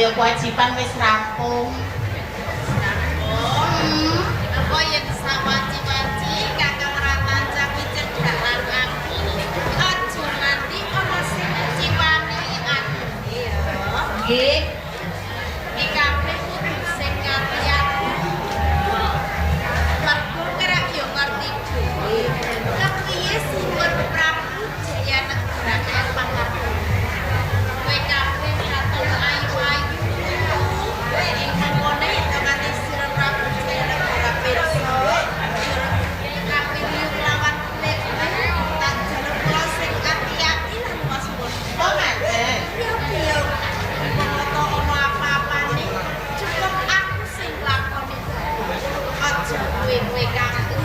Sedaya kewajiban wis rampung. Oh, apa yen sawanci-wanci Kakang Ratanca kuwi cedhak lan aku. Aja nganti ana sing ngeciwani aku ya. Nggih. Iki kabeh kudu sing ngati-ati. Mergo kerek yo ngerti dhewe. Kepiye Sinuwun Prabu Jayanegara kaya pangarep. Kowe kabeh katon ayu-ayu. Ing mengkone yen nganti Sinuwun Prabu Jayanegara pirsa, kabeh liyung lawan kulit tak jaluk kula sing ati-ati lan waspada. Oh, ngaten. Piye-piye umpama to ana apa-apane, cukup aku sing lakoni. Aja kowe-kowe kabeh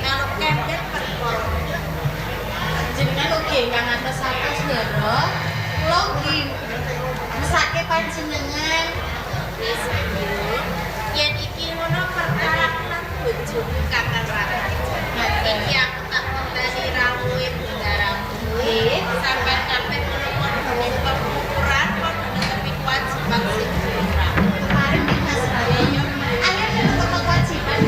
melok kembet perkara. Jenengan ugi ingkang ngantos-atos, Ndara. Kula ugi mesake panjenengan. Wis ayo. Yen iki ngono perkara lan bojoku Kakang Raja. Iki aku tak ngenteni rawuhe bendaramu. Nggih. Sampeyan kabeh ngono padha ukuran padha netepi kewajiban sing ora. Kemarin nih Mas Bayu. Ayo tetep kewajiban.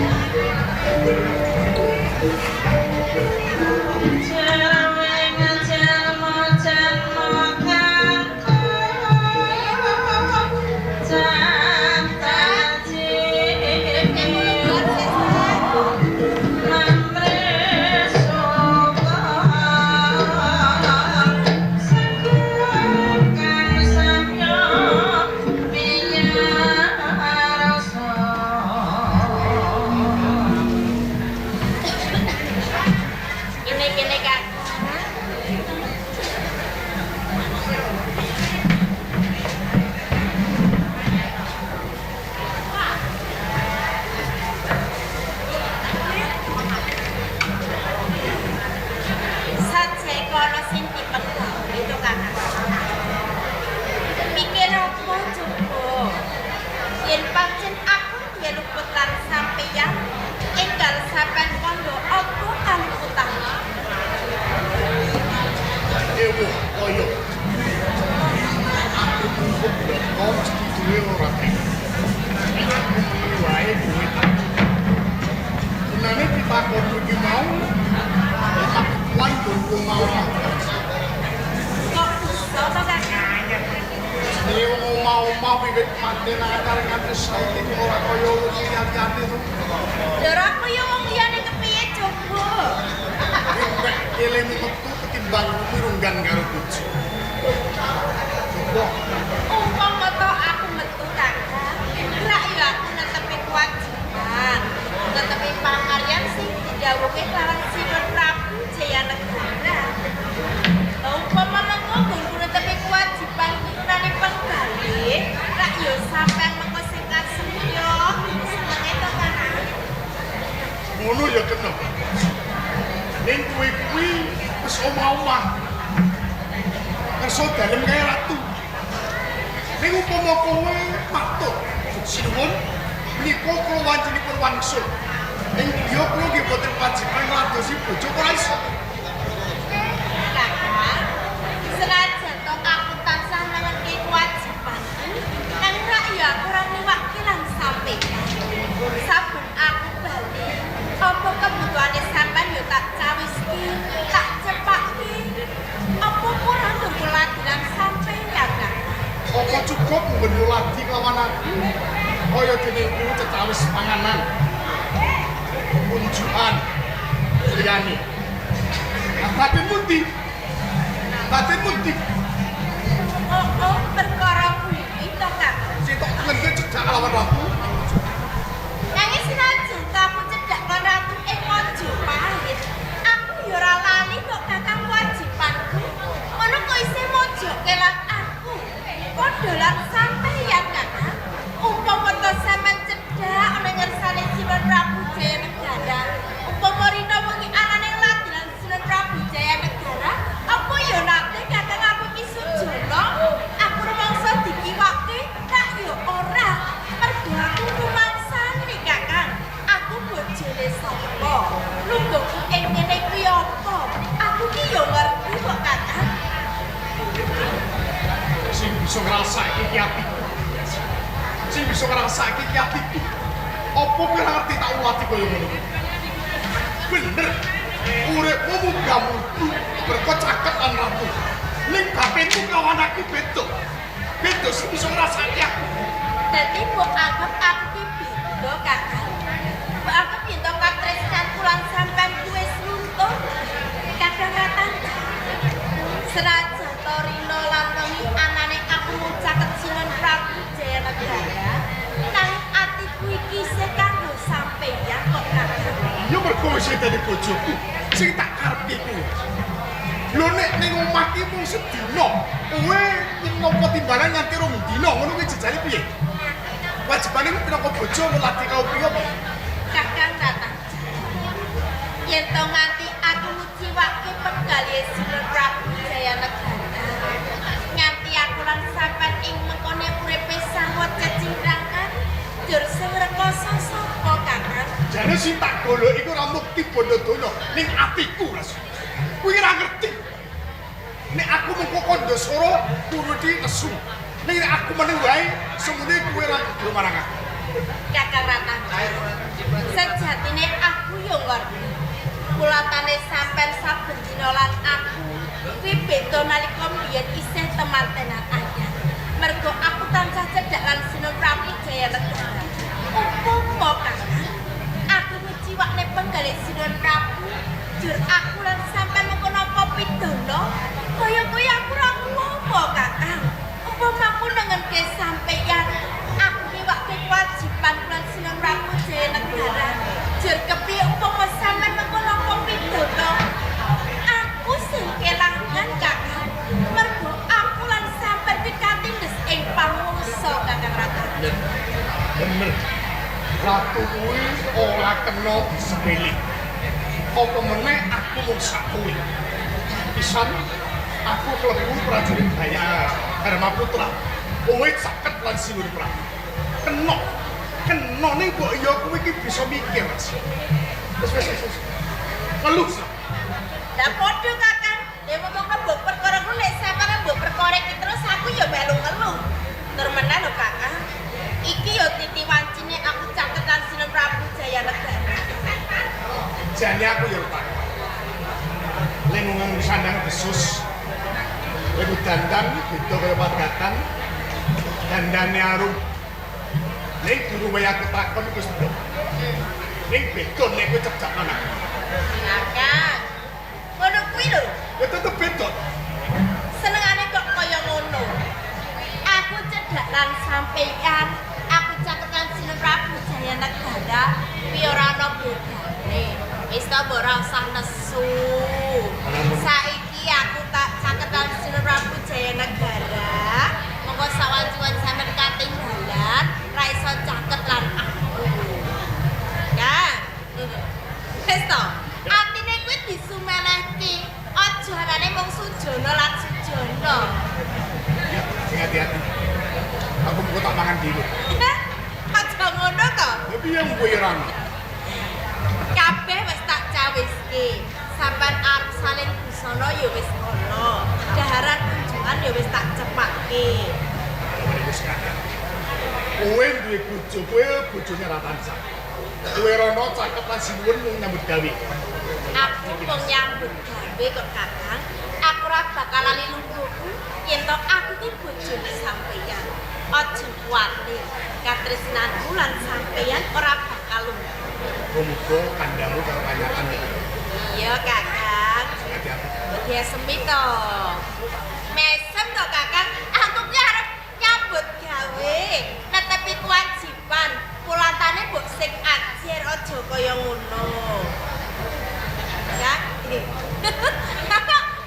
Kene kene Kak. Sajeka ana sing dipegawe to Kakang. Mikir apa coba? Yen pancen aku duwe luput lan sampeyan, enggal sampean kandha apa kaluputan? Ewuh kaya. Aku mumpung bloko mesti duwe ora trimo. Aku meneng wae duwe tak. Gunane pitakonku iki mau tak kuwi nggonku mau. Kok bisa to Kakang? Jenenge wong omah-omah wiwit manten akar nganti saiki kok ora kaya wong liya-liyane to. Lho ora kaya wong liyane kepiye coba? Nek elemu metu ketimbang mirunggan karo bojo. Coba Umpama to aku metu Kakang, rak ya aku netepi kewajiban, netepi pakaryan sing didhawuhke kelawan Sinuwun Prabu Jayanegara. Lah umpama mengko nggonku netepi kewajiban turunane penggalih, rak ya sampean mengko sing kasemya, senenge to Kakang. Ngono ya kena. Ning kowe kuwi wis omah-omah. Kersa dalem kaya ratu. Ning upama kowe matur, sinuwun, menika kula wancinipun wangsul. Ing griya kula nggih boten kewajiban ngladosi bojo ora iso. Kakang, senajan to aku tansah nangke kewajibanku, nanging rak ya aku ora niwake lan sampeyan. Saben aku bali, apa kebutuhane sampean ya tak cawiski, tak cepake. Apa kurang nggo ladiran sampeyan, Kang? Apa cukup nggon ladi kelawan aku? Kaya dene kuwi cecawis panganan. Unjukan liyane. Batin pundi? Batin pundi? Oh, oh, perkara kuwi to, Kang. Sing tok tengen cedhak kelawan ratu. Nanging senajan to aku cedhak kon ratu ing Majapahit, aku ya ora lali kok Kakang kewajibanku. Ngono kok isih mojoke lan aku. Padha lan sampeyan, Kakang. Umpama to sampean cedhak ana ngersane Sinuwun Prabu Jayanegara, umpama rina wengi anane ladiran Sinuwun Prabu Jayanegara, apa ya nate Kakang aku iki sujana? Aku rumangsa dikiwake, tak ya ora. Mergo aku rumangsane, Kakang. Aku bojone sapa? Lungguhku ing kene kuwi apa? Aku ki ya ngerti kok, Kakang. Sing bisa ngrasake iki atiku. Sing bisa ngrasake iki atiku. Apa kowe ora ngerti tak ulati kaya ngono kuwi? Bener. Uripmu munggah-mundhu berko caket lan ratu. Ning batinmu kawan aku beda. Beda sing bisa ngrasake aku. Dadi mbok anggap aku ki beda, Kakang. Mbok anggap yen to katresnanku lan sampean ku wis luntur. Kakang Ratan. Senajan to rina lan wengi anane aku mung caket Sinuwun Prabu Jayanegara, nanging atiku iki isih kanggo sampeyan kok, Kakang. Ya mergo wis dadi bojoku sing tak karepe kuwi. Lho nek ning omah ki mung sedina, kowe nampa timbalan nganti rong dina, ngono kuwi jejale piye? Wajibane minangka bojo ngelati kau priya apa? Kakang Ratan. Yen to nganti aku nguciwake penggalih Sinuwun Prabu Jayanegara, nganti aku lan sampean ing mengkone uripe sarwa cecingkrangan, jur sing rekoso sapa, Kakang? Jane sing tak golek iku ora mukti bondo donya ning atiku, Mas. Kuwi ora ngerti. Nek aku mengko kandha sora turuti nesu. Ning nek aku meneng wae, semune kowe ora gelem marang aku. Kakang Ratan. Sejatine aku yo ngerti. Kulatane sampean saben dina lan aku kuwi beda nalika mbiyen isih temantenan ayah. Mergo aku tansah cedhak lan Sinuwun Prabu Jayanegara. Umpama Kakang, aku ngeciwakne penggalih Sinuwun Prabu, jur aku lan sampean mengko nampa pidana, kaya kuwi aku ora ngopo, Kakang. Umpama aku nengenke sampeyan, aku ngiwake kewajiban lan Sinuwun Prabu Jayanegara. Jur kepiye umpama sampean mengko nampa pidana? Aku sing kelangan, Kakang. Mergo aku lan sampean kuwi katindes ing pamungsa, Kakang Ratan. Bener. Ratu kuwi ora kena disepele. Apa meneh aku mung sak kuwi. Pisan aku klebu prajurit Daya Dharma Putra. Kowe caket lan Sinuwun Prabu. Kena. Kena ning mbok ya kowe iki bisa mikir, Mas. Wis wis wis. Ngeluh. Lah padha, Kakang. Nek ngomong mbok perkara ku nek sampeyan mbok perkara iki terus aku ya melu ngeluh. Tur meneh lho, Kakang. Iki ya titi wancine aku caket lan Sinuwun Prabu Jayanegara. Jane aku ya takon. Lek ngomong sandang besus. Lek dandan beda kaya padatan. Dandane arum. Ning durung wae aku takon iku wis blok. Ning beda nek kowe cecak anak. Kakang. Ngono kuwi lho. Ya tetep beda. Senengane kok kaya ngono. Aku cedhak lan sampeyan, aku caket lan Sinuwun Prabu Jayanegara, kuwi ora ana bedane. Wis to mbok ora usah nesu. Saiki aku tak caket lan Sinuwun Prabu Jayanegara. Monggo sawanci-wanci sampeyan katinggalan, ra iso caket lan aku. Ya. Wis to. Atine kuwi disumelehke. Aja anane mung Sujono lan Sujono. Ya, sing hati-hati. Aku mengko tak mangan dhewe. Aja ngono to. Ya piye kowe ora? Kabeh wis tak cawiske. Sampeyan arep salin busana ya wis ana. Daharan kunjungan ya wis tak cepake. Wis hati-hati. Kowe duwe bojo, kowe bojone ra tansah. Kowe rono caket lan Sinuwun mung nyambut gawe. Aku mung nyambut gawe kok, Kakang. Aku ora bakal lali lungguhku yen to aku ki bojone sampeyan. Aja kuwatir, katresnanku lan sampeyan ora bakal luntur. Muga kandhamu karo kanyakan. Iya, Kakang. Hati-hati. Wedi semi to. Mesem to, Kakang. Aku ki arep nyambut gawe, netepi kewajiban. Pulatane mbok sing ajar aja kaya ngono. Ya.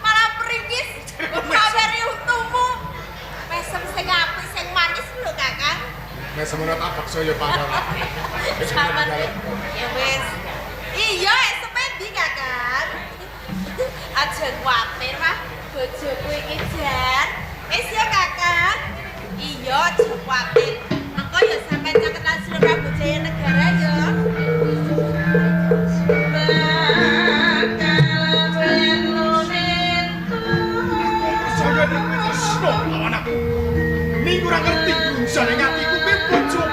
Malah pringis pameri untumu. Mesem sing apik sing manis lho, Kakang. Nek semono tak bakso ya pangan. Wis Sampeyan ya wis. Iya, eseme ndi, Kakang? Aja kuwatir, Mas. Bojoku iki jan. Wis ya, Kakang. Iya, aja kuwatir. Mengko ya sampeyan caket lan Sinuwun Prabu Jayanegara ya. Aku percaya nek kowe tresno lawan aku. Ning ora ngerti gunjane atiku kowe bojoku.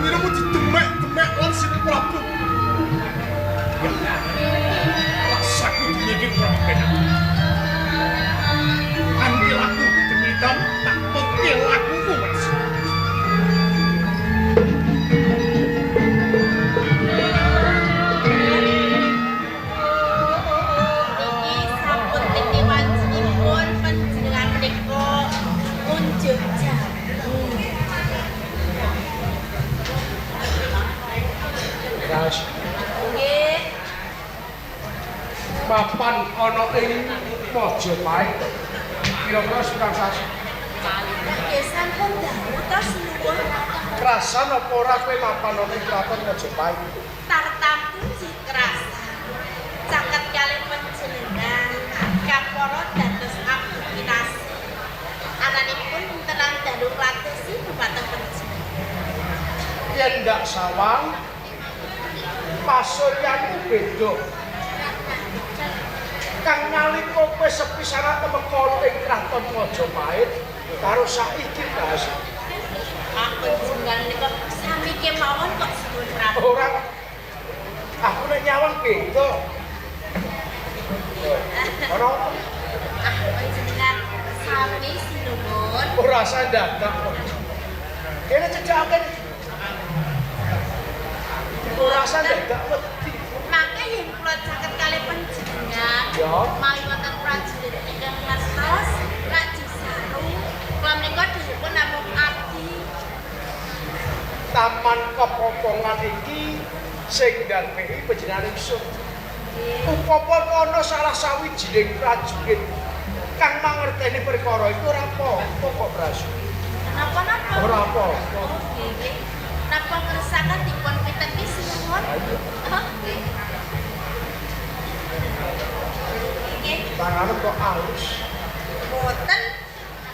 Saben dina mu didemek-demek lan si Prabu. Ya. Rasaku dunya iki ora penak. Kanthi laku demitan tak peti lakuku wis. Niki sampun titi wancinipun panjenengan menika unjuk jamu. Ras Nggih, papan ana ing Majapahit. Kira-kira sepirang sasi. Nggih sampun dalu ta sinuwun. Krasan apa ora kowe mapan ana ing kraton Majapahit? Tartamtu nggih krasan. Caket kalih panjenengan kapara dados abdi kinasih. Ananipun tenan dalu nglatesi dumateng panjenengan. Yen ndak sawang pasuryanmu beda. Kang nalika kowe sepisanan temeka ana ing kraton Majapahit karo saiki Bas. Ah, panjenengan menika sami kemawon kok sinuwun Prabu. Ora aku nek nyawang beda. Ora apa? Ah, panjenengan sami sinuwun. Ora usah ndadak kok. Kene cedhake. Ora usah ndadak wedi. Mangke yen kula caket kalih panjenengan, Ya. mawi wonten prajurit ingkang ngertos lajeng saru, kula menika dihipun namung abdi. Taman Kepopongan iki sing ndarbeki panjenengan ingsun. Upama ana salah sawijining prajurit kang mangerteni perkara iku ora apa-apa kok Bras. Napa-napa? Ora apa-apa. Oh, nggih. Napa ngersakaken dipun piteki sinuwun? Oh, nggih. Nggih. Tangane kok alus. Boten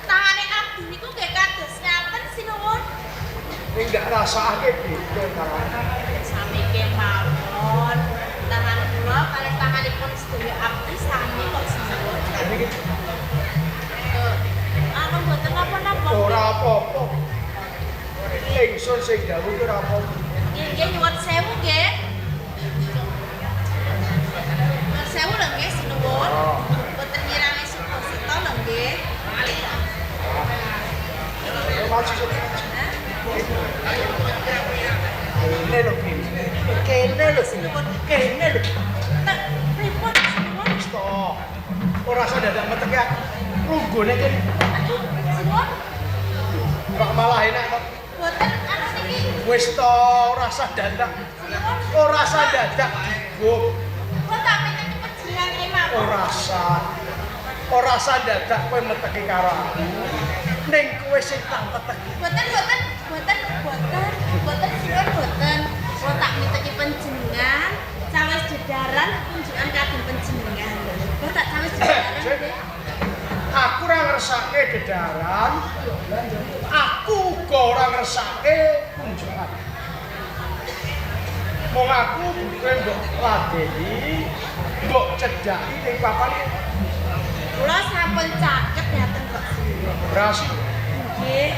tangane abdi niku nggih kados ngaten sinuwun. Ning ndak rasakake beda tangane. Sami kemawon. Tangan kula kalih tanganipun sedaya abdi sami kok sinuwun. Niki Anu mboten napa-napa. ora apa-apa. Ingsun sing dawuh ki ora apa-apa. Nggih, nggih nyuwun sewu nggih. Nyuwun sewu lho nggih sinuwun. Mboten ngirangi subasita lho nggih. Maju sok. Hah? Kene lho kene. Kene lho sinuwun. Kene lho. Tak pripun sinuwun? Wis to. Ora usah dadak meteke aku. Lunggone kene. Aduh, sinuwun. Kok malah enak kok. Mboten anu niki. Wis to, ora usah dadak. Sinuwun. Ora usah dadak. Gop. Kula tak piteki panjenengan kemawon. Ora usah. Ora usah dadak kowe meteki karo aku. Ning kowe sing tak peteki. Boten, boten, boten, boten, boten sinuwun boten. Kula tak miteki panjenengan, cawis dedaran kunjungan kagem panjenengan. Kula tak cawis dedaran nggih. Aku ora ngersake dedaran. Aku uga ora ngersake kunjungan. Mong aku kowe mbok ladeni, mbok cedhaki ning papan Kula sampun caket dateng kok sinuwun. Berasi. Nggih.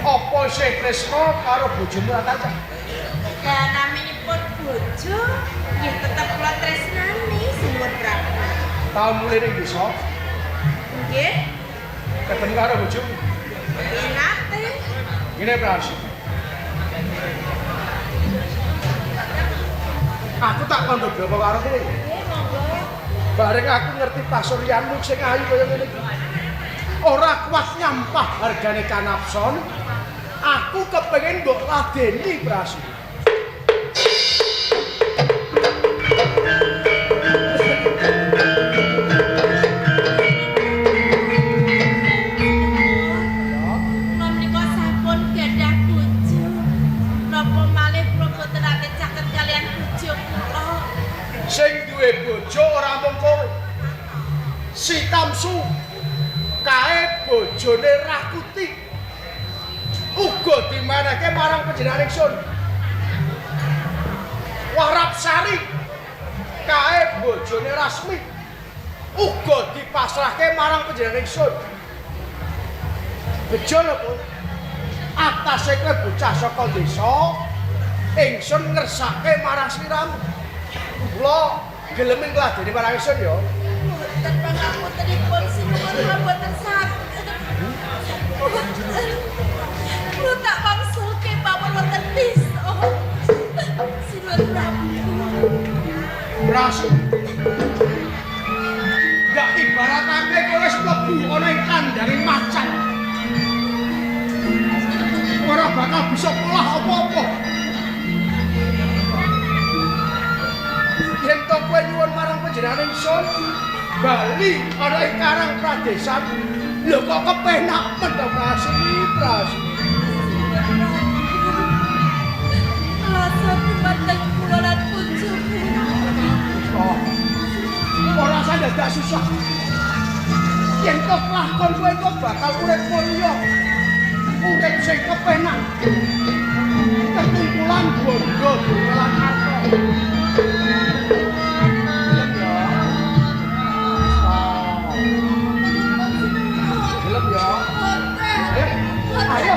Apa isih tresna karo bojomu ra kancah? Ya naminipun bojo nggih tetep kula tresnani sinuwun Prabu. Tau mulih ning desa, Nggih. ketemu karo bojomu. Nggih nate. Ngene Prasi. Aku tak kondo berapa karo kowe. Nggih monggo. Bareng aku ngerti pasuryanmu sing ayu kaya ngene iki. Ora kuat nyampah hargane kanapson. Aku kepengin mbok ladeni Prasi. Kula menika sampun gadah bojo. Napa malih kula boten nate caket kalian bojo kula. Sing duwe bojo ora mung kowe. Si Tamsu kae bojone Rakuti. Uga dimanehke marang panjenengan ingsun. Warapsari kae bojone Rasmi. Uga dipasrahke marang panjenengan ingsun. Bejo lho kowe. Atase kowe bocah saka desa, Ingsun ngersake marang sliramu. Kula gelem ngladeni marang ingsun ya. Mboten pangapuntenipun sinuwun kula mboten saged. Mboten. Kula tak wangsulke mawon wonten desa. Sinuwun Prabu. Ras. Ndak ibaratake kowe wis mlebu ana ing kandhange macan. Ora bakal bisa polah apa-apa. Yen to kowe nyuwun marang panjenengan ingsun, bali ana ing Karang Pradesan. Lho kok kepenak men to Prasini, Prasini. Rasa dumateng kula lan bojoku. Oh. Ora usah dadak susah. Yen to lakon kowe kok bakal urip mulya. Urip sing kepenak. Kekumpulan bondo lan arta. Gelem ya. Gelem ya. Ayo. Ayo.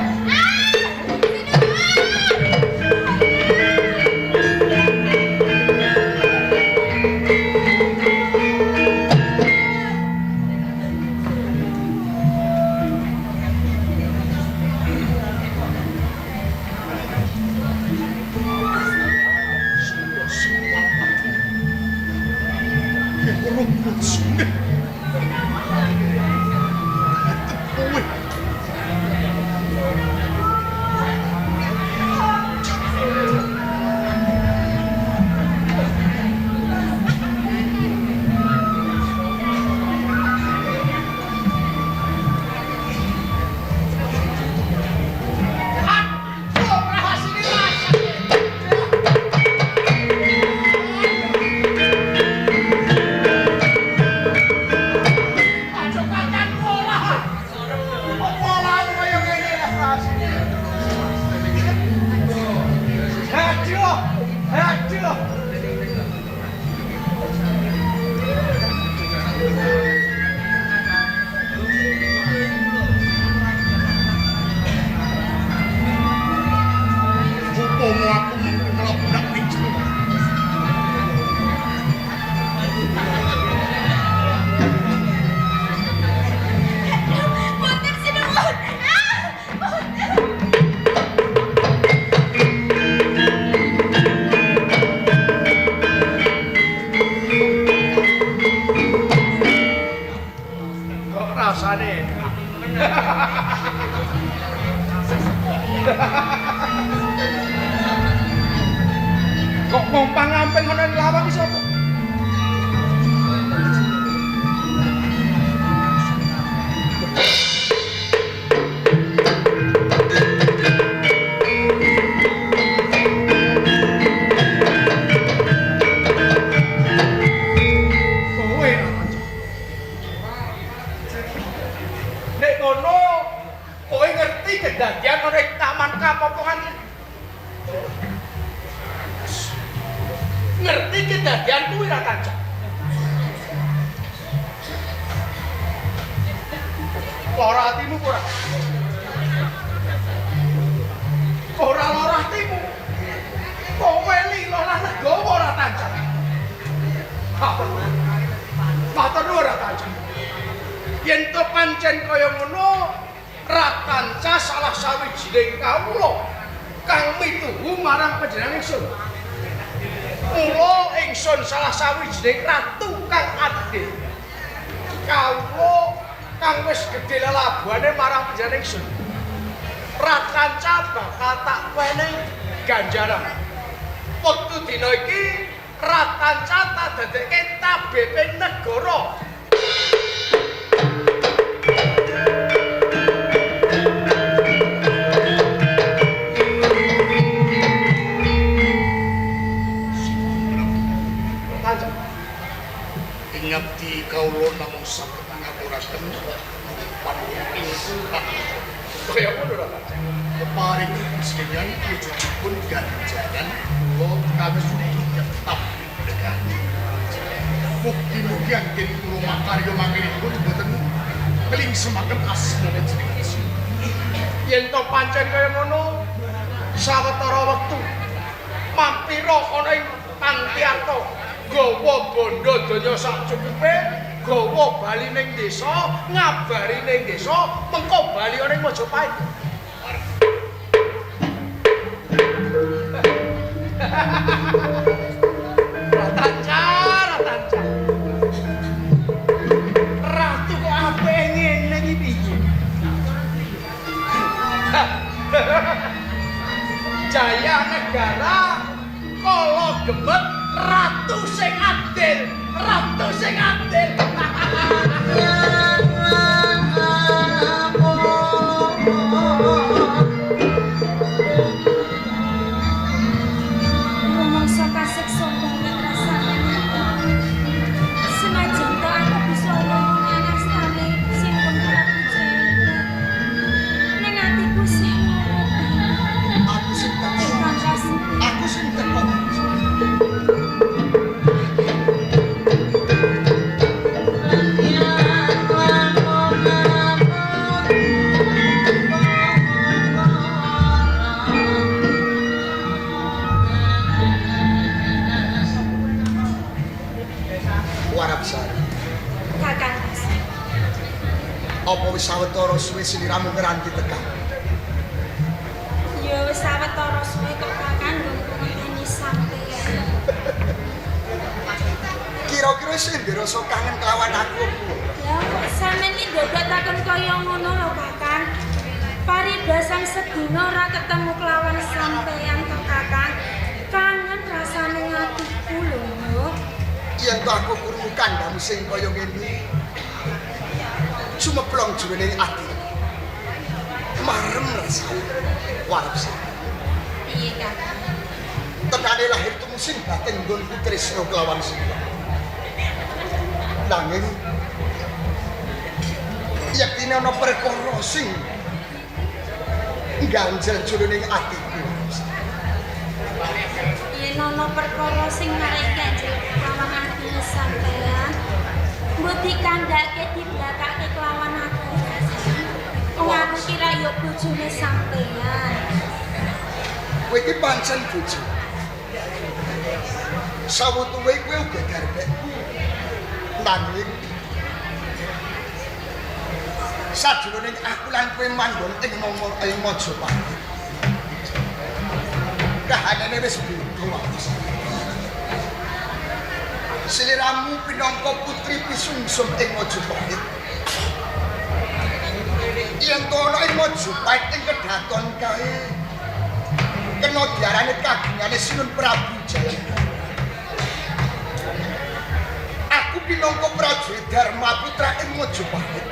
Upama aku mung mlebu nak ning jero. Mboten sinuwun. Ah, mboten. Kok rasane enak. Kok ngompang-ngamping ana ing lawang iki sapa? Kowe Raja. Nek ngono, kowe ngerti kedadian ana ing Taman Kapopongan iki? Ngerti kedadian kuwi ra Kanca? Lara atimu ora? Ora lara atimu. Kowe lila lan legawa ora Kanca? Matur nuwun ra Kanca. Yen to pancen kaya ngono, ra Kanca salah sawijining kawula kang mituhu marang panjenengan ingsun. Mula ingsun salah sawijining ratu kang adil. Kawula kang wis gedhe lelabuhane marang panjenengan ingsun. Ra Kanca bakal tak wenehi ganjaran. Wektu dina iki ra Kanca tak dadekke tabepe negara. Kanca. Ingapti kawula namung saged ngaturaken panuwun ingkang Kaya ngono ra Kanca. Keparing panjenengan wujudipun ganjaran kula kawis tetap degan. Mugi-mugi anggen kula makarya mangkenipun boten nglingsemaken asmane jenengan. Yen to pancen kaya ngono, sawetara wektu sira ana ing Pantiarta, gawa bondo donya sak cukupe, gawa bali ning desa, ngabari ning desa, mengko bali ana ing Majapahit. Ratanca, ratanca. Ratu kok apike ngene iki piye? Jaya negara kala gemet ratu sing adil, ratu sing adil. Rumangsa kasiksa banget rasane ati. Senajan to aku bisa ngomong anastane sing pun Prabu Jaya. Ning atiku sih lara banget. Aku sing teko. Kang Kasih. Aku sing teko. Warapsari, Kakang Kasih. apa wis sawetara suwe sliramu ngranti tekan? Ya wis sawetara suwe kok Kakang nggonku ngenteni sampeyan. Kira-kira sing ndirasa kangen kelawan aku apa? Ya kok sampeyan iki dadak takon kaya ngono lho Kakang. Paribasan sedina ora ketemu kelawan sampeyan to Kakang. Kangen rasane atiku lho. Yen to aku krungu kandhamu sing kaya ngene, sumeplong jroning ati. Marem rasane. Warapsari. Piye Kakang? Tenane lahir tumusin batin nggonku tresna kelawan sira. Nanging yektine ana perkara sing ngganjel jroning atiku. Yen ana perkara sing marai ganjel kelawan atine sampeyan, mbok dikandhake diblakake kelawan aku. Wong aku kira ya bojone sampeyan. Kowe iki pancen bojo. Sawutuwe kowe uga garbekku. Nanging sajroning aku lan kowe manggon ing nomor ing Majapahit. Kahanane wis beda wae. Sliramu pinangka putri pisungsum ing Majapahit. Yen to ana ing Majapahit ing kedaton kae kena diarani kagungane Sinun Prabu Jayanegara. Aku pinangka prajurit Dharma Putra ing Majapahit.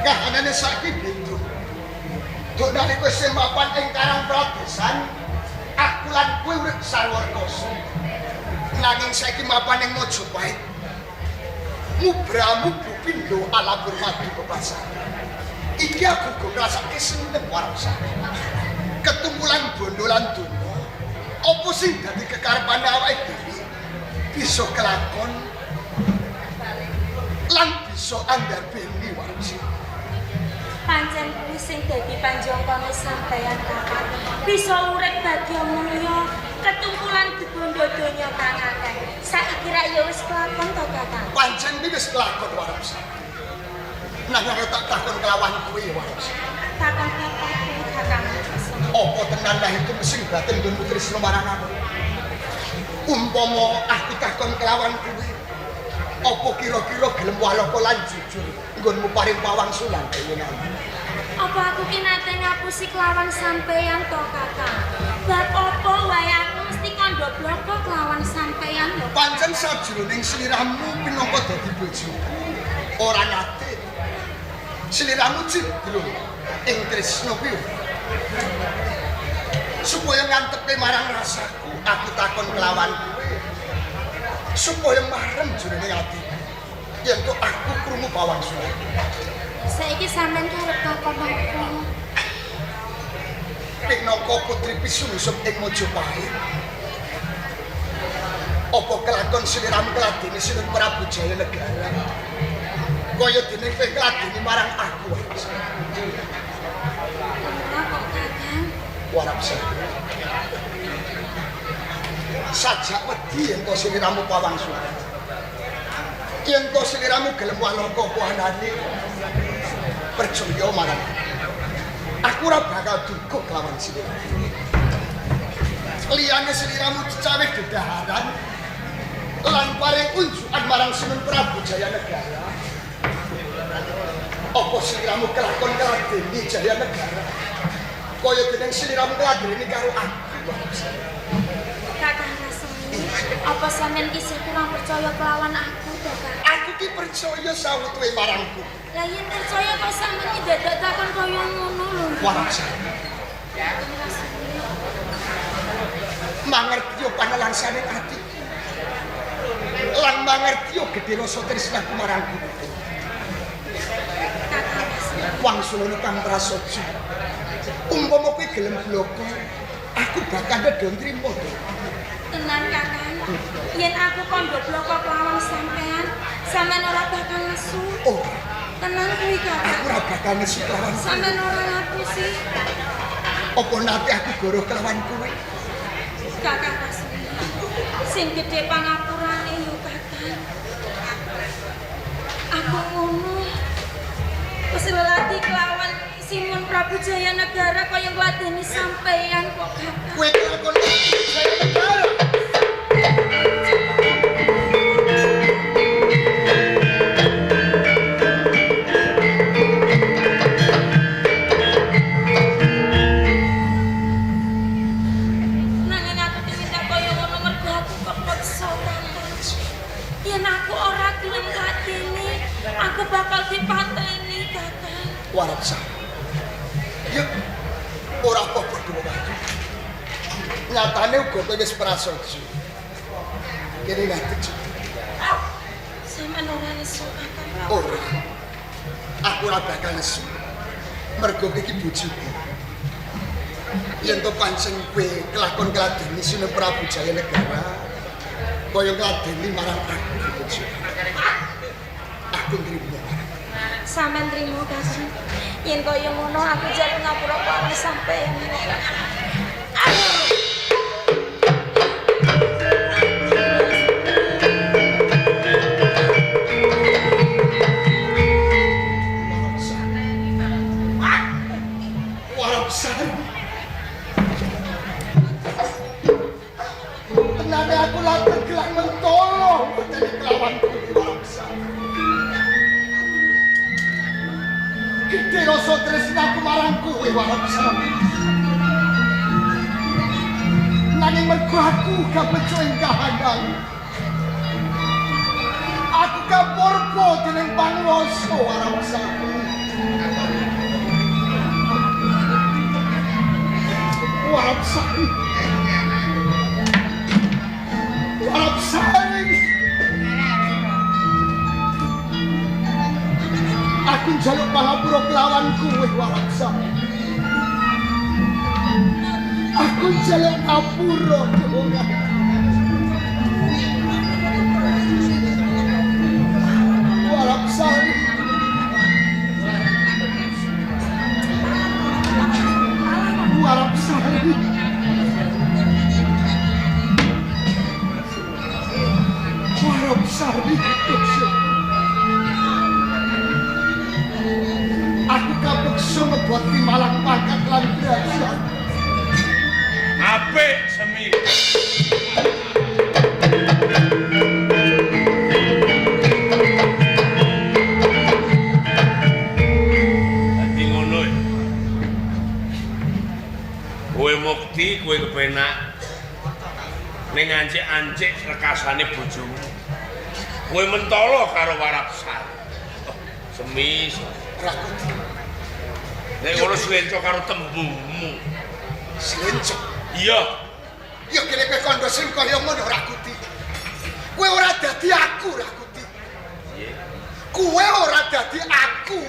Kahanane saiki beda. Duk nalika isih mapan ing Karang Pradesan, aku lan kowe urip sarwa rekasa. Nanging saiki mapan ing Majapahit. Mubramu pindho ala purwadu pepasan. Iki aku uga ngrasake seneng warapsari. Ketumpulan bondo lan donya, apa sing dadi kekarepane awake dhewe bisa kelakon lan bisa andarbeni warapsari. Pancen kuwi sing dadi panjangkane sampeyan Kakang. Bisa urip bagya mulya, ketumpulan bondo donya kang akeh. Saiki rak ya wis kelakon to Kakang. Pancen kuwi wis kelakon warapsari. Nanging aku tak takon kelawan kowe warapsari. Takon apa kuwi Kakang? Apa tenan lah itu sing batin nggonmu tresna marang aku? Umpama aku takon kelawan kowe, apa kira-kira gelem walaka lan jujur nggonmu paring pawangsulan dhewe nang? Apa aku ki nate ngapusi kelawan sampeyan to Kakang? Bab apa wae aku mesti kandha bloko kelawan sampeyan lho. Pancen sajroning sliramu pinangka dadi bojoku ora nate. Sliramu cidro ing tresna kuwi. Supaya ngantepe marang rasaku, aku takon kelawan kowe. Supaya marem jroning atiku. Yen to aku krungu pawangsulan. Saiki sampean ki arep takon apa? Pinangka putri pisungsum ing Majapahit. Apa kelakon sliramu keladene Sinun Prabu Jayanegara? Kaya dene kowe keladeni marang aku. Ora kok Kakang. Warapsari. Sajak wedi yen to sliramu pawang suara. Yen to sliramu gelem walaka apa anane percaya marang aku ora bakal duka kelawan sliramu. Liyane sliramu cecawih dedaharan lan paring unjukan marang Sunan Prabu Jayanegara. Apa sliramu kelakon ngladeni Jayanegara? Kaya dening sliramu ngladeni karo aku. Kakang Rasmi, apa sampeyan isih kurang percaya kelawan aku to, Kak? Aku ki percaya sawetue marangku. Lah yen percaya kok sampeyan ki dadak takon kaya ngono lho. Warapsari. Mangertiyo panelangsane ati. Lan mangertiyo gedhe rasa tresnaku marang kowe. Kakang Rasmi, Wangsulana kang prasaja. Umpama kowe gelem bloko, aku bakal nedha nrimo to. Tenan Kakang. Yen aku kandha bloko kelawan sampean, sampean ora bakal nesu. Oh, Tenan kuwi Kakang. aku ora bakal nesu kelawan kowe. Sampean ora ngapusi. Apa nate aku goroh kelawan kowe? Kakang Rasmi, sing gedhe pangapurane yo Kakang. Aku ngono. Wis lelati kelawan Simun Prabu Jayanegara kaya ngladeni sampeyan kok Kakang. Kowe kelakon Jayanegara. Nanging aku diminta kaya ngono mergo aku kepeksa Kakang. Yen aku ora gelem ngladeni, aku bakal dipateni Kakang. Warapsari. Yuk, ora apa-apa dewa wahyu. Nyatane uga kowe wis prasaja. Kene ngadeg. Sampeyan ora nesu Kakang. Ora. Aku ora bakal nesu. Mergo iki bojoku. Yen to pancen kowe kelakon ngladeni Sunan Prabu Jayanegara, kaya ngladeni marang aku bojoku. Aku nrimo. Sampeyan trimo Kakang. Yen kaya ngono aku njaluk ngapura kelawan sampeyan. Warapsari. Tenane aku latar gelang mentolo medeni kelawan kuwi Warapsari. Gedhe rasa tresnaku marang kowe Warapsari. Nanging mergo aku kabejo ing kahanan. Aku kapurba dening panguwasa Warapsari. Warapsari. Warapsari. Aku njaluk pangapura kelawan kowe Warapsari. Aku njaluk ngapura kowe. Warapsari. Warapsari. Warapsari. Aku kapeksa ngeboti malang pangkat lan derajat. Apik Semi. Dadi ngono ya. Kowe mukti, kowe kepenak. Ning ancik-ancik rekasane bojomu. Kowe mentolo karo Warapsari. Oh, Semi. Rakuti. Nek ngono slenco karo tembungmu. Slenco. Iya. Ya kene kowe kandha sing kaya ngono Rakuti. Kowe ora dadi aku Rakuti. Piye? Kowe ora dadi aku.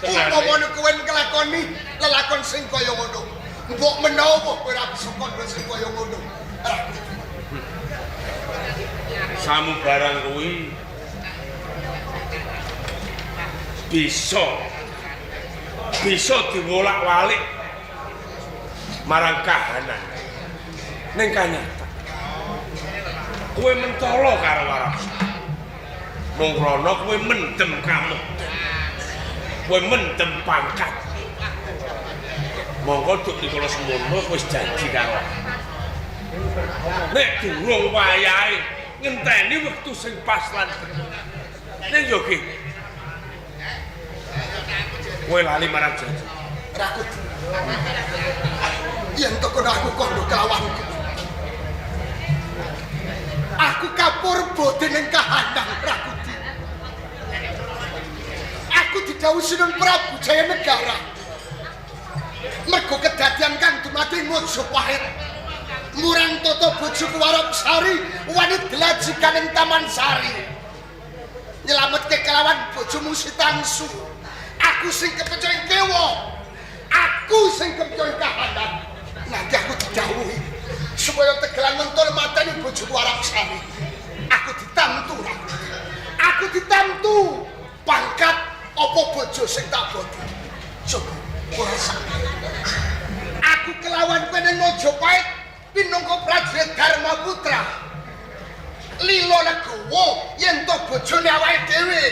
Umpamane kowe nglakoni lelakon sing kaya ngono, mbok menawa kowe ora bisa kandha sing kaya ngono. Rakuti. Samubarang kuwi bisa diwolak-walik. Marang kahanan. Ning kanyata. Kowe mentolo karo Warapsari. Mung krana kowe mendem kamukten. Kowe mendem pangkat. Monggo duk rikala semono wis janji karo aku. Nek durung wayahe ngenteni wektu sing pas lan bener. Ning yo ki. Kowe lali marang janji. Rakuti. Yen to kono aku kondo kelawanku. Aku kapurba dening kahanan Rakuti. Aku didhawuhi Sunan Prabu Jayanegara. Mergo kedadian kang dumadi ing Majapahit. Murang tata bojoku Warapsari wani dlajikan ing Taman Sari. Nyelametke kelawan bojomu Sitangsu. Aku sing kepeco ing kewa. Aku sing kepeco ing kahanan. Nanti aku didhawuhi supaya tegelan mentol mateni bojoku Warapsari. Aku ditamtu. Aku ditamtu pangkat apa bojo sing tak boti. Coba ora sak. Aku kelawan kowe ning Majapahit pinangka prajurit Dharma Putra. Lila legowo yen to bojone awake dhewe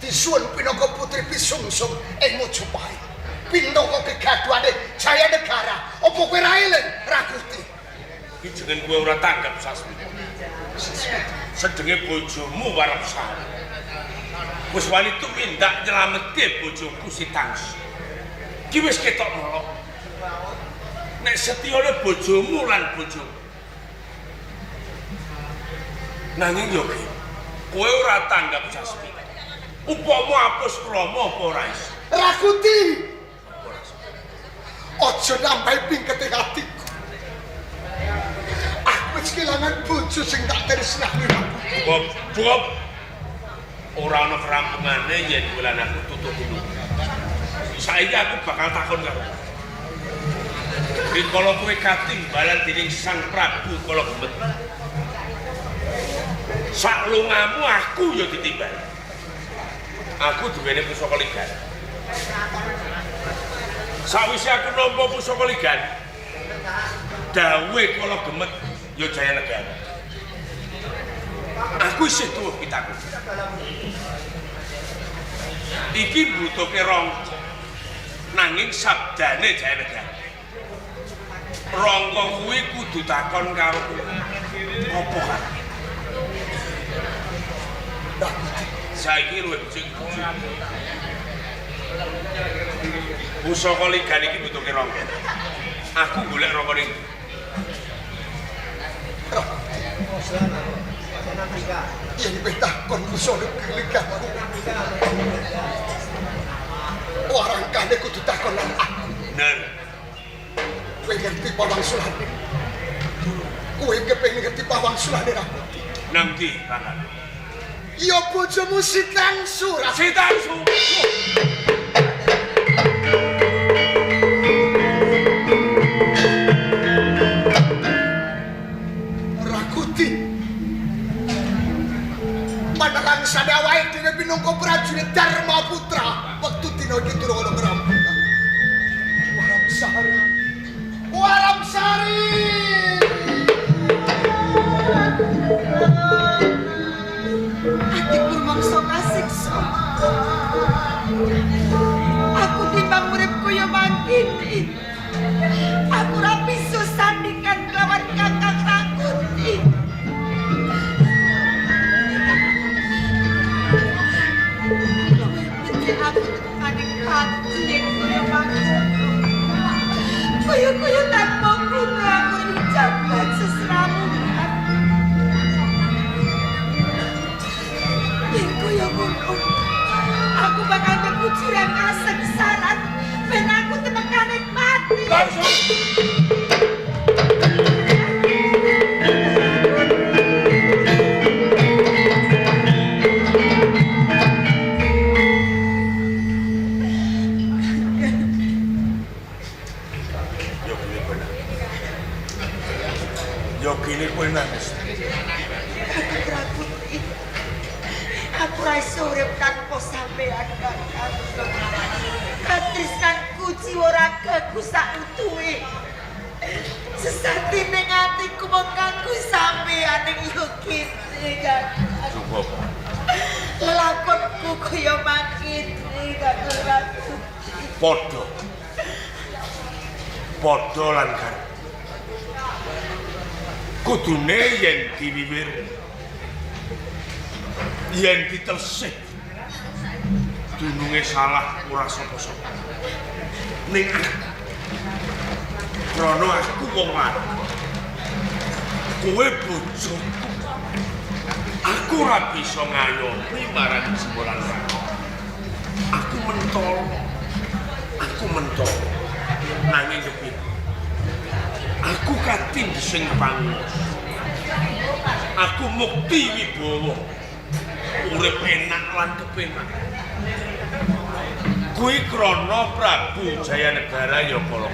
disuwun pinangka putri pisungsung ing Majapahit. Pinangka kegaduhane Jayanegara. Apa kowe ra eling Rakuti? Iki jeneng kowe ora tanggap Sasmita. Sedenge bojomu Warapsari. Wis wani tumindak nyelametke bojoku Sitangsu. Ki wis ketok melok. Nek setiyane bojomu lan bojoku. Nanging yo ki, kowe ora tanggap Sasmita. Upama apus krama apa ora iso? Rakuti. Aja nambahi pingkete atiku. Aku wis kelangan bojo sing tak tresnani. Cukup. Ora ana kerampungane yen kowe lan aku tutup dulu. Saiki aku bakal takon karo kowe. Rikala kowe katimbalan dening Sang Prabu Kala Gemet. Saklungamu aku ya ditimbal. Aku duwene pusaka ligan. Sawise aku nampa pusaka ligan, dawuhe Kala Gemet ya Jayanegara. Aku isih tuwa pitaku. Iki mbutuhke rangka. Nanging sabdane Jayanegara. Rangka kuwi kudu takon karo kowe. Apa karepe? Saiki luwih becik. Pusaka ligan iki butuhke rangka. Aku golek rangka ning Yen kowe takon pusaka liganku. Warangkane kudu takon nang aku. Bener. Kowe ngerti pawangsulane. Kowe kepengin ngerti pawangsulane Rakuti. Nang ndi, Kakang? Ya bojomu Sitangsu. Sitangsu. Rakuti. Panerangsane awake dhewe pinangka prajurit Dharma Putra wektu dina iki durung ana kerampungan. Warapsari. Warapsari. Atiku mangsa kasiksa. Aku timbang uripku ya mangkini. Aku ora bisa sandingan kelawan Kakang Rakuti. Luwih becik aku tekaning pati yen kaya mangkono. Kaya-kaya tanpa guna aku dijabat seseramunan. Yen kaya ngono, aku bakal mlebu jurang kasengsaran ben aku temekane mati. Langsung. Yo kene kowe nangis. Yo kene kowe nangis. Kakang Rakuti, aku ra iso urip tanpa sampean, Kakang. Katresnanku Tubuhku jiwa ragaku sak utuhe. Sesatine atiku mung kanggo sampeyan ing yo kene, Kakang. Cukup. Lelakonku kaya mangkene, Kakang Ratu. Padha. Padha lan karep. Kudune yen diwiwir, yen ditelsih, dununge salah ora sapa-sapa. Ning aku, krana aku wong lanang, kowe bojoku, aku ora bisa ngayomi marang jiwa lan raga. Aku mentolo, aku mentolo. Nanging kepiye? Aku katindhesing panguwasa. Aku mukti wibawa. Urip enak lan kepenak. Kuwi krana Prabu Jayanegara ya kala.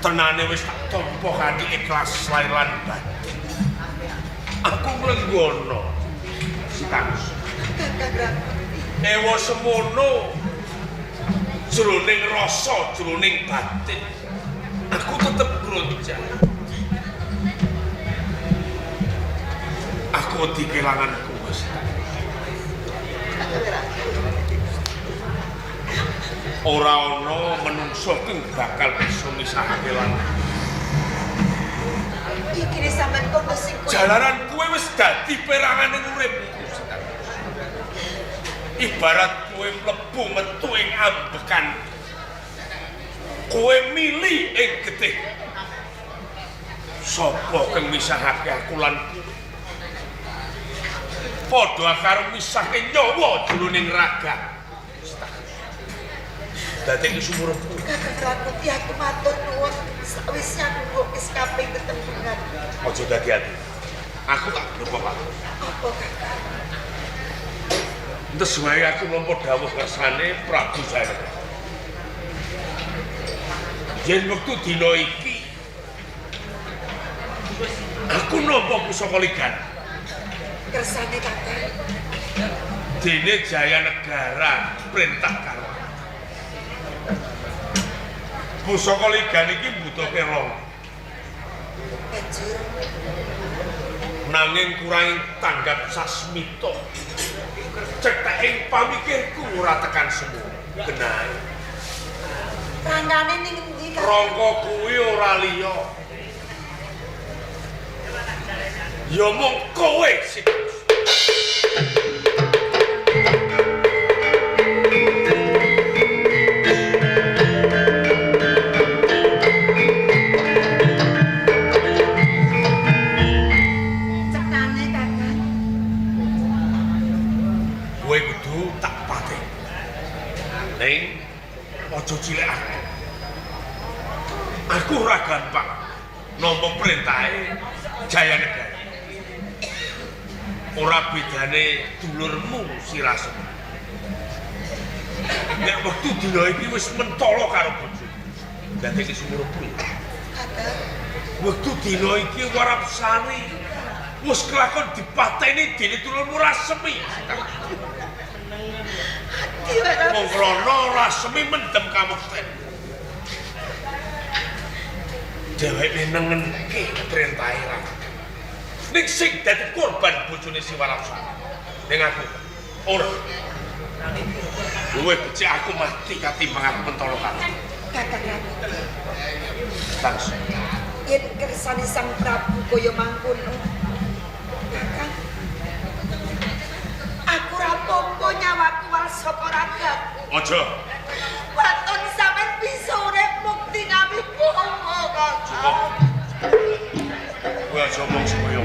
Tenane wis tak tampa kanthi ikhlas lahir lan batin. Aku nglenggono si Tangsu. Kakang Ratu. Ewa semono jroning rasa, jroning batin, aku tetep gronjah. Aku wedi kelangan kowe. Ora ana menungso kang bakal bisa misahake lan Iki sampean kok sing kowe. Jalaran kowe wis dadi peranganing uripku. Ibarat kowe mlebu metu ing ambekan, kowe mili ing getih. Sapa kang misahake aku lan kowe? Padha karo misahke nyawa jroning raga. Dadi iki sumurupku. Kakang Rakuti, aku matur nuwun sawise aku kok wis kaping tetembungan. Aja dadi ati. Aku tak lupa, Pak. Apa, Kakang? Entes wae aku nampa dawuh kersane Prabu Jayanegara. Yen wektu dina iki aku nampa pusaka ligan. Kersane Kakang. Dene Jayanegara perintah karo aku. Pusaka ligan iki mbutuhke rong. Banjur nanging kurang tanggap sasmita. Cethaking pamikirku ora tekan semu. Genahe. Rangkane ning endi, Kakang? Rangka kuwi ora liya. Ya mung kowe sing Cetane, Kakang. Kowe kudu tak pateni. Ning aja cilik aku. Aku ora gampang nampa perintahe Jayanegara. Ora bedane dulurmu si Rasem. Nek wektu dina iki wis mentolo karo bojoku. Dadi iki sumurupku. Kakang. Wektu dina iki Warapsari wis kelakon dipateni dene dulurmu Rasemi. Mung krana Rasemi mendem kamukten. Dheweke nengenke perintahe Ratu. Ning sing dadi korban bojone si Warapsari. Ning aku ora. Luwih becik aku mati katimbang aku mentolo karo. Kakang Rakuti. Langsung. Yen kersane Sang Prabu kaya mangkono. Kakang. Aku ora apa-apa nyawaku wal saka ragaku. Aja. Waton sampean bisa urip mukti ngawibawa, Kakang. Cukup. Kowe aja omong supaya.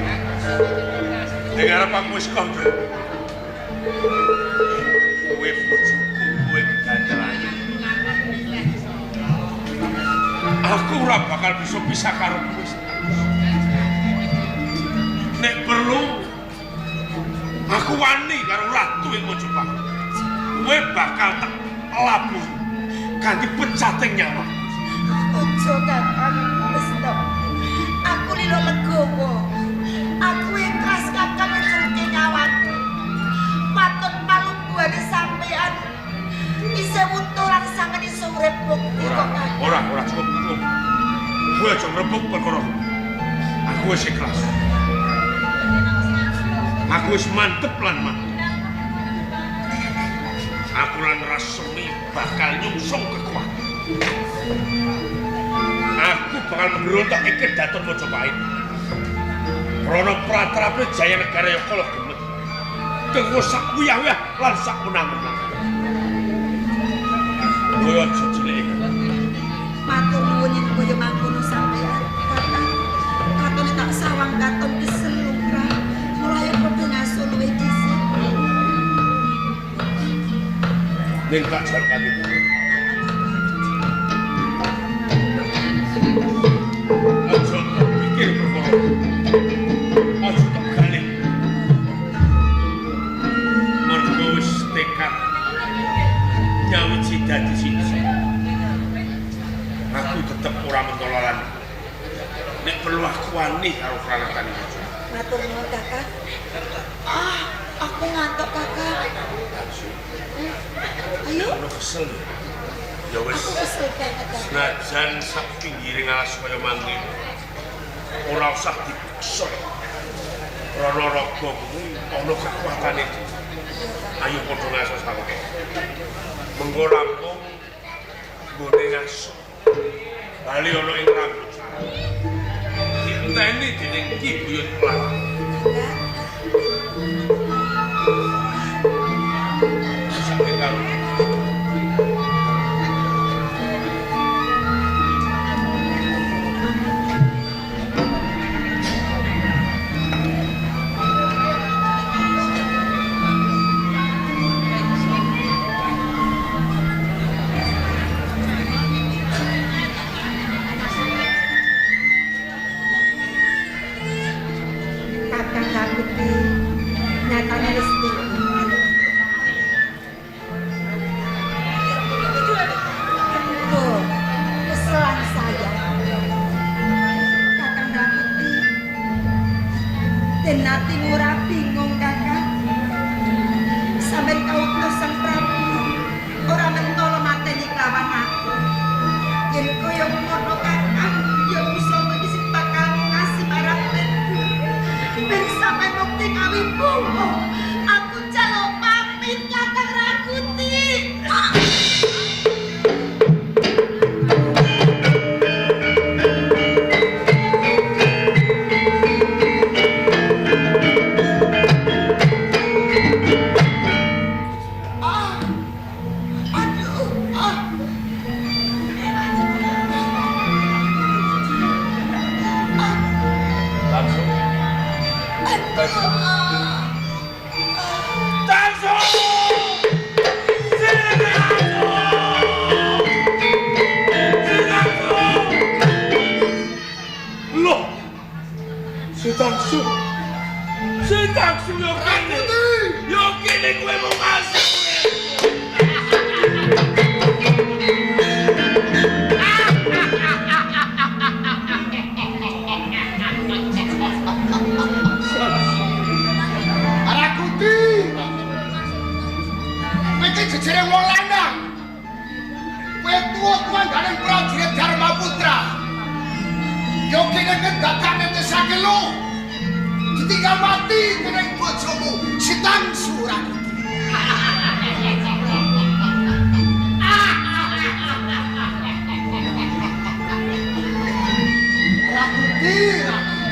Ning arep aku wis kandha. Kowe bojoku, kowe gegandelane. Aku ora bakal bisa pisah karo kowe. Nek perlu aku wani karo ratu ing Majapahit. Kowe bakal tak labuh kanthi pecating nyawa. Aja, Kakang, wis to. Aku lilo legowo. Aku ikhlas Kakang ngeculke nyawaku. Waton palungguhane sampean isih Cukup. Kowe aja ngrebuk perkara. Aku wis ikhlas. Aku wis mantep lan mati. Aku lan Rasemi bakal nyungsung kekuatan. Aku bakal memberontak ing Kedaton Majapahit. Krana pratrape Jaya Negara ya kalah gemet. Kengko sak wiyah-wiyah lan sak menang-menang. Kowe aja cilik. Matur nuwun yen kaya mangkono sampeyan. Kakang, katone tak sawang katon kesel lumrah. Mulai padha ngaso luwih dhisik. Ning tak jalukake. Aja pikir perkara. Aja tok galih. Mergo wis tekad nyawiji dadi siji. Aku tetep ora mentolo lan nek perlu aku wani karo kranatan iki. Matur nuwun, Kakak. Ah, aku ngantuk, Kakak. Ayo. Ono kesel ya. Ya wis. Aku kesel banget, Kakak. Senajan sak pinggiring alas kaya mangke. Ora usah dipeksa. Krana raga kuwi ana kekuatane. Ayo padha ngaso saweke. Mengko rampung nggone ngaso. Bali ana ing rambut. Dienteni dening Ki Buyut Larang. Sampai karo Kakang Rakuti nyatane wis turu. Kok keselan saya. Kakang Rakuti den atimu ora bingung, Kakang. Sampeyan kawula Sang Prabu ora mentolo mateni kelawan aku. Yen kaya ngono, Kakang, ya pusaka iki sing bakal ngasih marang aku. Ben sampeyan mukti kawibowo. Aku njaluk pamit Kakang Rakuti. Ah, aduh, ah. langsung. Loh. Si Tangsu. Si Tangsu yo kene. Yo kene kowe mau masuk. Rakuti. Kowe iki jejere wong lanang. Kowe tuwa-tuwa ganing prajurit Dharma Putra. Yo kene kedadak netesake lu. Ditinggal mati dening bojomu si Tangsu Rakuti. Rakuti, Rakuti.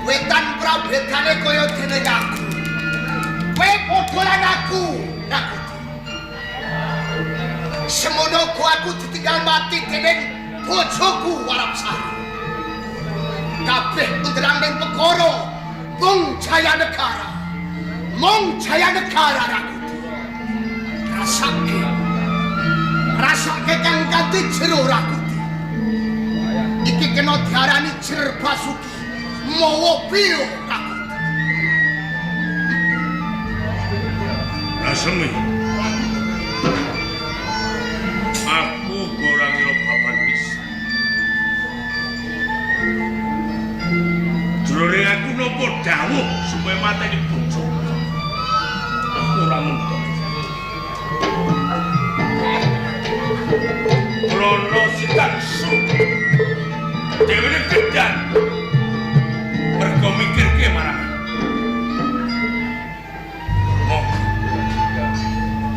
Wetan prabedane kaya dene aku. Kowe padha lan aku, Rakuti. Semono uga aku ditinggal mati dening bojoku Warapsari. Kabeh menderang ning perkara mung Jaya Negara. Mung Jaya Negara Rakuti. Rasake. Rasake kang kanthi jero Rakuti. Iki kena diarani Jer Basuki. Mawa piyo Rakuti. Rasemi. Aku ora ngira babar pisan. Jroning aku nampa dawuh supaya mateni bojo. Aku ora mentok. Krana Sitangsu. Dewe gedan. Mergo mikirke marang. Monggo.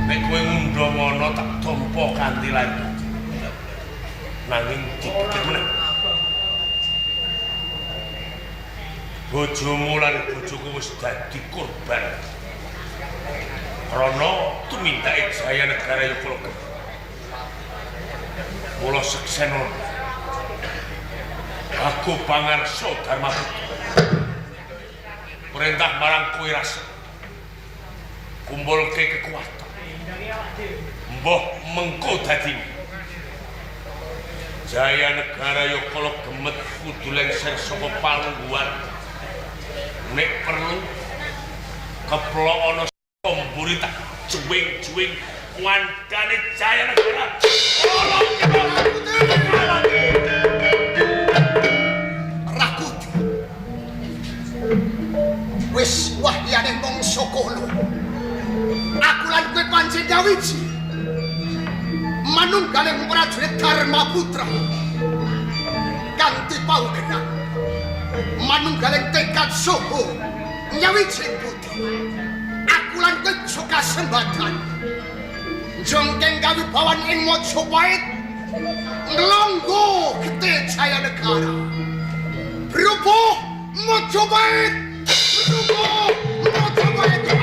Nek kowe ngundha tak tampa kanthi lair. Nanging dipikir meneh. Bojomu lan bojoku wis dadi korban. Krana tumindake Jaya Negara Yukala. Mula seksena aku pangarsa Dharma Putra. Perintah marang kowe rasa. Kumpulke kekuatan. Mbah mengko dadi Jaya Negara Yukala gemet kudu lengser saka palungguhan. Nek perlu keplok ana saka mburi tak juwing-juwing wandane Jaya Negara. Rakuti. Wis wahyane mangsa kono. Aku lan kowe pancen nyawiji. Manunggaling prajurit Dharma Putra. Kanthi paugenan. Manunggaling tekad soho nyawijing budi. Aku lan kowe aja kasembatan. Jongkeng kawibawan ing Majapahit nglonggo getih Jaya Negara. Brubuh Majapahit. Brubuh Majapahit.